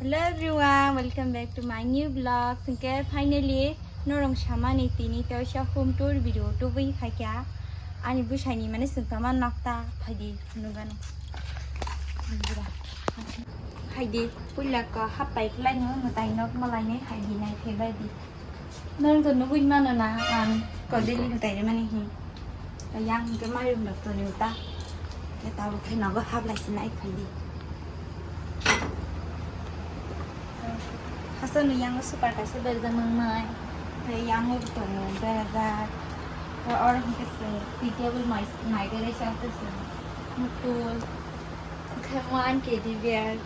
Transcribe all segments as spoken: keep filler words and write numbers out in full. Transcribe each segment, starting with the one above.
Hello everyone, welcome back to my new vlog. Hwnkhe finally norong samani tini teisa home tour video tubui phaikha. Ani bwsaini mane chwng tongma nokta phaidi phunugano. Phaidi puila ko happai khlaini mwtai nok malaini phaidi nai phaibaidi. Norok to nugui mano na ang kodeli mwtai mani hi. Yang hwnkhe mayung rok toni uta. Khe tabuk khe nogo hablai se nai phaidi. Hasan ni yang super kaisa berjak nang nai. Khe yang o tongo berajak. Khe oro hwnkhe chwng tea table mai mai gari chang chwng. Mutul. Khe mo an teddy bear.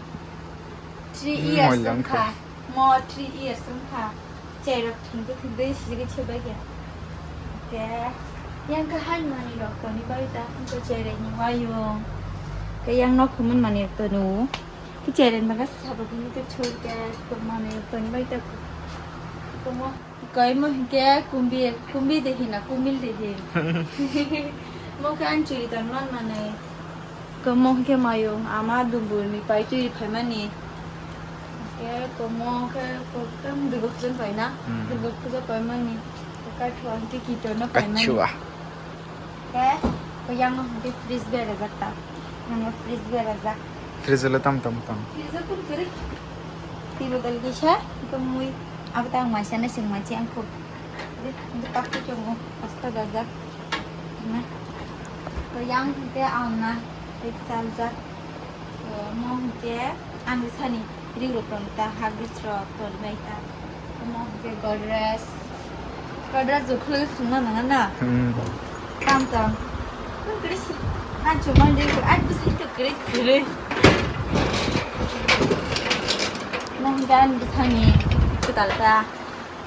Three years wngkha. Mo three years wngkha. Cherok thwngwi thwngwi sijigwi chwbaikha. Khe yang khe hai manwi rok toni bai ta hwnkhe cherai ni wayung. Khe yang nok humun manwi rok toni o. Khe cherai ni bagwi sabo khe khe chhurkhe manwi rok toni bai ta. Komo. Koi mo hwnkhe kumbil, kumbil de hina, kumbil de hin. Mo khe ani churi ton man manai. Komo hwnkhe mayung ama dumbur ni pai twi phaimani. Hwnkhe komo khe kotam Durga puja paina. Hmm. Durga puja paimani. Kaithua hwnkhe kitor no paimani. Kaithua. Khe, ko yang no hwnkhe fridge berajak ta. Yang no fridge berajak. Fridge le tam tam tam. Fridge o kun kwrwi. Twi bodol kisa, ko mui. Abo ta ang maisa na sing machi ang kho. Hwnkhe tak khe chongo, pasta dajak. Na. Ko yang hwnkhe ang na, rik saljak. Mo hwnkhe ani sani ri rok tong ta, hagis rok tong bai ta. Mo hwnkhe Godrej. Godrej rok khulwi songna nang na. Hmm. Tam tam. Kung kri si. An chuma ri rok, an bwsai to kri kri. Mo hwnkhe ani bwsani kwtal ta.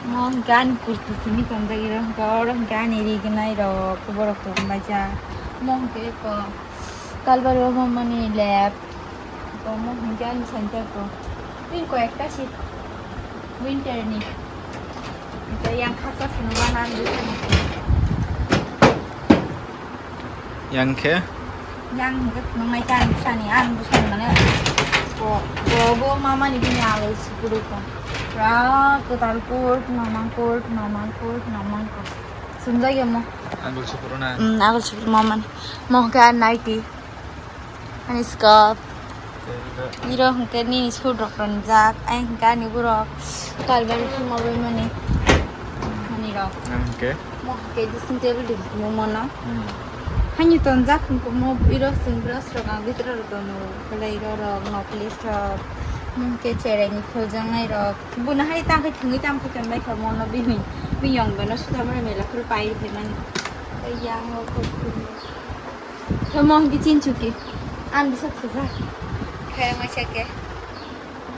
Mo hwnkhe ani kurti simi tonjak iro hwnkhe oro hwnkhe ani rignai rok borok tong baijak. Mo hwnkhe eko kalbari o mamani lab. Eko mo hwnkhe ani santa ko. Tei ko ekta si winter ni. Hwnkhe yang khaksa phunukna nang. Yang khe? Yang hwnkhe phunuknai ta ang bwsani, ang bwsani mane ko, ko bo mamani bini agul sukuru ko. Pura kwtal kur, mamang kur, mamang kur, mamang kur. Sumjak ya mo. Agul sukuru na? Hmm, agul sukuru mamani. Mo hwnkhe ar naiti. Ani skap. Iro hwnkhe nini suit rok tonjak, ai hwnkhe ani borok kalbari thangma bai mani. Ani rok. Ang hwnkhe? Mo hwnkhe dressing table di mo mono. Hmm. Hani tonjak hwnkhe mo iro chwng brush rok ang bithoro rok tono. Belai iro rok, necklace rok. Mo hwnkhe cherai ni phuljaknai rok. Buno hai tang khe thwngwi tang khe tonbai kha mono bini. Bini yong bono suda mani mela phuru pai rw phaimani. Yang rok. Tamo hwnkhe chinchuki. Ang bwsa thwjak. Khe masa khe.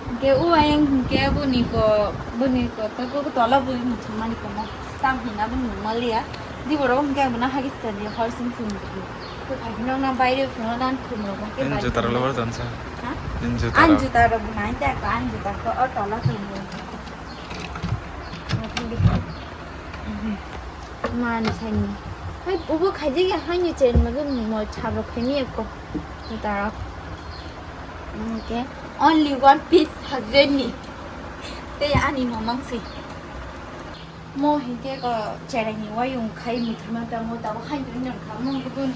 Hwnkhe o ayang hwnkhe boni ko, boni ko, ko, ko, ko tola bui muchung mani komo. Tam hina boni maliya. Di borok hwnkhe ang bwna hagis kha di hor sing sing di. Ko phai nok na baire phungo nan khum rok hwnkhe. Nini juta rok lobar tonsa. Ha? Nini juta rok. Ang juta rok bwna hwnkhe ang juta ko o tola thwng. Mani sani. Hai, ubo khaijak ya, haini chen mago mo chhabok khaini eko. Tara. Okay. Only one piece husband ni. Tei ani no mangsi. Mo hwnkhe ko cherai ni wayung khai muthima ta mo ta hai ni nang kha mo gun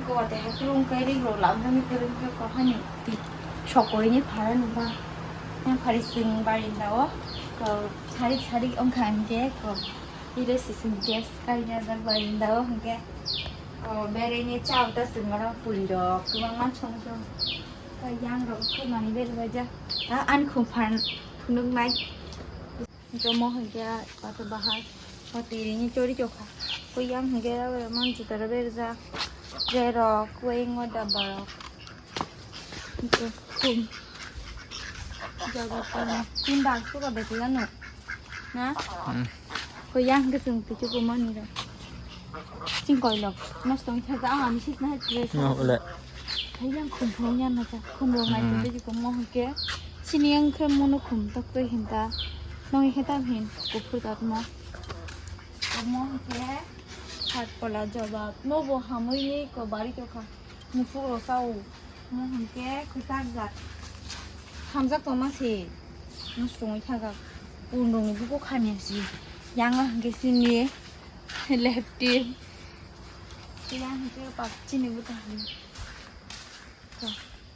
ko te ha krung kai ri ro lam ni krung ko hani ti sokoi ni phara ni ba. Yang phari sing barinda o ko Sarik sarik wngkha hwnkhe ko, iro sising gas kainajak bai wngda o hwnkhe, o, beraini cha ta swngmano puri rok kwbangma song song. Yang rok khe mani beri baja. A, ani khum phan phunuk nai. Jomo hwnkhe pato bahai. O twi rini chori chokha. Ko yang hwnkhe abo man juta rok berjak. Je rok, weng o dabba rok. Khum. Jaga khum. Tin bag suka beti ano. Na? Hmm. Ko yang ke sung tu cukup mani ro. Cing koi lok. Mas tong cha ang ani sit na hai. No le. Hai yang khum phung yan na cha. Khum rong nai tu ko mo ke. Sini yang ke mono khum tak tu hin ta. Nong ke tam hin. Ko phur kat mo. Ko mo ke. Hat kola jawab. Mo bo hamui ni ko bari to kha. Muphuro sao, mo hwnkhe kwchak jak. Hamjak tongma se. Nusrungwi thaka. Pundungni buko khamya si. Yang hwnkhe sini left team. Yang hwnkhe pap chini buta hali. To,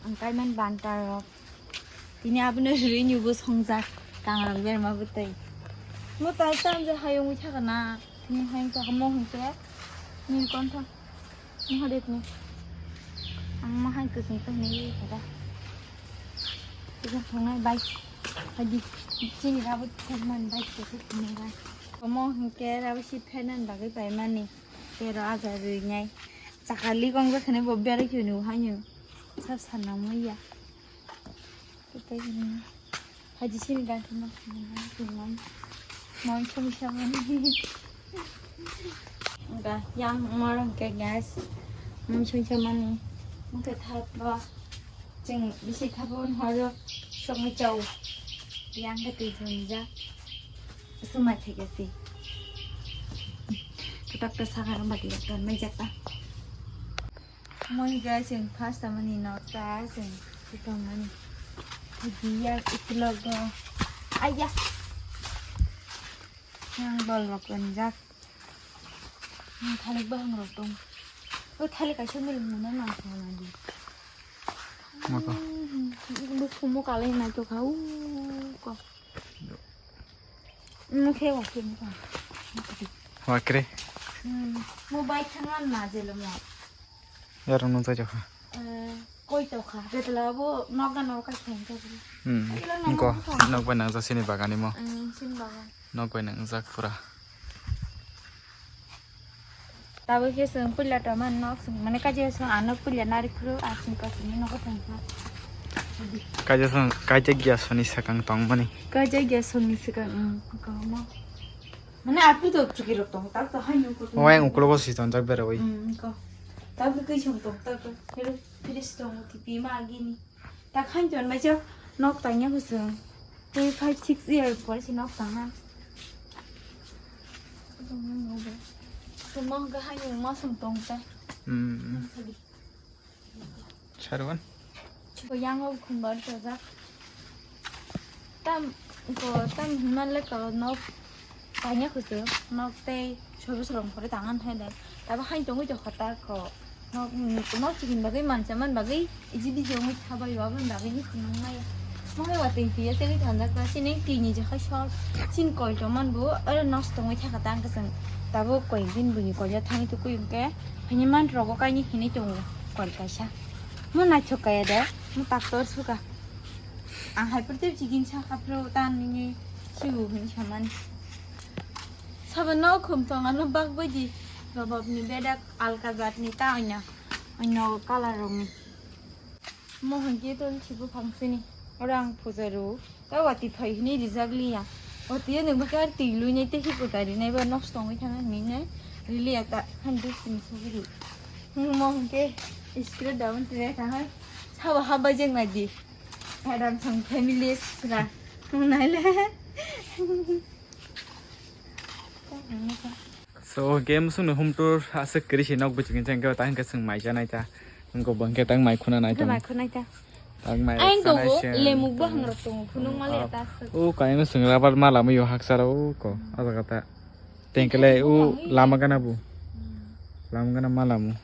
ang kaiman bantar rok. Tini abono rwini bo songjak. Kangrang berma bwtwi. Mo tai tam je hayungwi thaka na. Tini hayung thaka mo hwnkhe. Ni kontha. Mo hade tini. Ang mo hai kwsang to ni kada. Tini thongnai bai. Hadi. Chini rabo thangman bai kwsang tini bai. Mo hwnkhe rabo si phenan bagwi bai mani. Tero aja rwinai. Chakali kong jakhane bo berai khe nw haino. Sab sanna maya. Tei haji sini dan thuma. Mon chumi samani. Ga yang morang ke gas. Mon chumi samani. Mungke thap ba. Jeng bisi thap on horo. Songi chau. Yang ke tui jung ja. Sumai thai kasi. Ketok ta sakar mati kan mai jata. Moi guys, yang first tamani nota sing kita mani. Dia itulogo. Ayah. Yang bol rok enjak. Yang thalik bahang rok dong. Oh, thalik kaisa mil muna nang sama di. Maka. Ibu kumu kalai na to kau ko. Mukhe wakhe mukha. Wakre. Hmm. Mo bai thangan na jelo mo. Yarung nung jajak ha. Eh, koi to kha. Betla bo noga noga khen ka. Hmm. Nok bai nang jak sini bagani mo. Hmm, sin bagan. Nok bai nang jak pura. Tabuk khe chwng puila tongma nok chwng mane kaisa chwng ano puila nari phuru aswng kasini nogo thangkha. Kaisa chwng kaisa gas ni sakang tongmani. Kaisa gas ni sakang, hmm, komo. Mane apu to chuki rok tong, tak to hai nung kutu. Wai ukulogo si tong jak bera wai. Hmm, ko. Tabuk khe chwng tong tak to. Phiri phiri tong tipi ma agini. Tak han jon mai cho nok tangya husung. Tei five six year por si nok tanga. Sumo ga han yung ma sung tong ta. Hmm. Sarwan. Ko yang o khumbar to jak. Tam ko tam himal le ko nok. Tanya khusu, nok tei sobi sorong pore tangan hai dai. Tabo hain tongwi tokha ta ko. Nok, nok chikini bagwi mancha man bagwi, iji biji wngwi thabai waboni bagwi ni phunuk maya. Mokhe watwi piya tei thanjak ta, chini tini je khai sol. Chin koi tongman bo, oro nosto wngwi thakha ta ang kwchwng. Tabo koi din buini koi ya thangwi tukui hwnkhe. Haini man rogo kaini hinwi tongo koi kaisa. Mo naithok kaya de, mo taktor suka. Ang hai pore tei chikini sakha phuru ta nini sibu hinwi samani. Sabo no khum tong ano bak bai di. Robab ni bedak alka jat ni ta onya. Onya color rong ni. Mo hwnkhe to si buphang sini. Oro ang puja ru. Ta wati phai hini rijak liya. Wati ya nung bakar twi lui nai te hi puta ri nai ba nosto wngwi thang ni nai. Ri liya ta han du sini so ri. Mo hwnkhe screen down tre ta hai. Sabo ha bai jeng nai di. Adam song family sra. Nai le. So, game sung no hum tour aswk kwrwi se nok buchigin jeng khe ta hwnkhe chwng mai janai ta. Wngkha bo hwnkhe tang mai khuna nai tong. Mai khuna ta. Tang mai. Ayang tongo, lemuk bo hangrok tongo, phunuk mali ta aswk. O kainwi chwng rubber mala mui o hakchara o ko, a jaga ta. Tengkele o lama gana bo. Lama gana mala mu.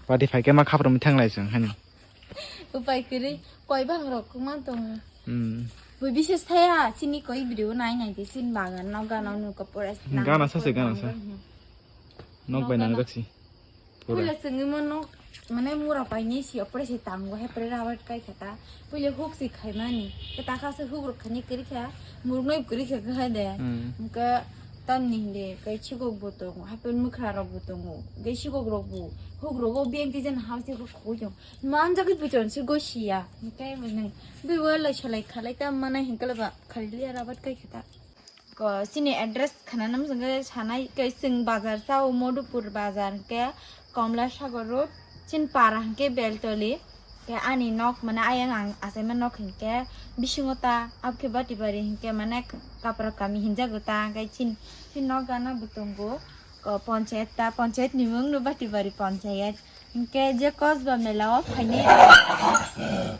Wati phai khe ma khapra mi thanglai chwng hani. Upai kwrwi, koi bang rok kwma tongo. Hmm. Bui bises thaya, chini koi video nai nai de, chini bagan no gana no ka pore. Gana sa se, gana sa. Nok bai nang jak si. Pura. Pura chwngwi mo nok, mane mura pai ni si, pore se tango, he pore rawat kai khata. Puila huk si khai mani. Ke ta kha se huk rok khani kwrwi kha, muruk noi kwrwi kha kha de. Hmm. Ka tamni hinde, kai chikok bo tongo, hapen mukra rok bo tongo. Ge chikok rok bo, huk rogo beng ti jen ham se huk khoi tongo. Manjagwi buchon se gosiya. Hinkhe nwng bui wala solai khalai ta manai hinkhe ba khali liya rabat kai khata. Ko sini address khana nam jengke sanai ke sing bazar sao Madhupur bazar ke Komla Sagar Road chin para hinkhe Beltoli ke ani nok mane ayang ang asaima nok hinkhe bisingo ta abkhe Batibari hinkhe mane Kapra kami hinjago ta ke chin chin nok gana butongo ko ponchayat ta ponchayat ni mung no Batibari ponchayat. Hinkhe je Kosba mela o phainai rok.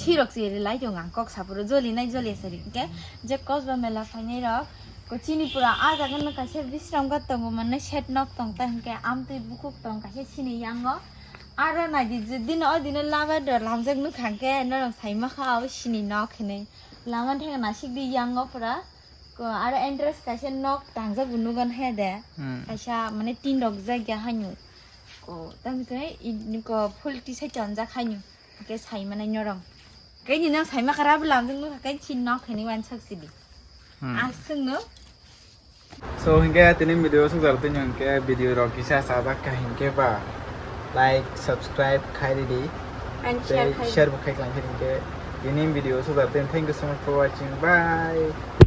Thirok se rilai tong ang kok saporo joli nai joli sari. Hingke je kosba mela phainai rok ko chini pura a jaga no kaisa bisram gat tongo manne shed nok tong ta hingke amtwi bukhuk tong kaisa chini yango. Aro naidi je dino o dino lama do lamjak nukha hingke norok saima kha o chini nok hinui. Lama thang nasik di yango pura. Ko aro entrance kaisa nok tangjak bo nugan he de. Hmm. Kaisa mane tin rok jak ya hanyu. Ko tang khe i ko full T-shirt tonjak hanyu. Ke sai mane nyorong. Ke ni nang sai ma khara bwlam jeng nukha ke chin nok hini wan sak sidi. Hmm. Asung no. So hingke tini video suk jar tini hingke video rok kisa sajak ka hingke ba like subscribe khai di. And share khai. Share bo khai klang hingke tini video suk jar tini thank you so much for watching. Bye.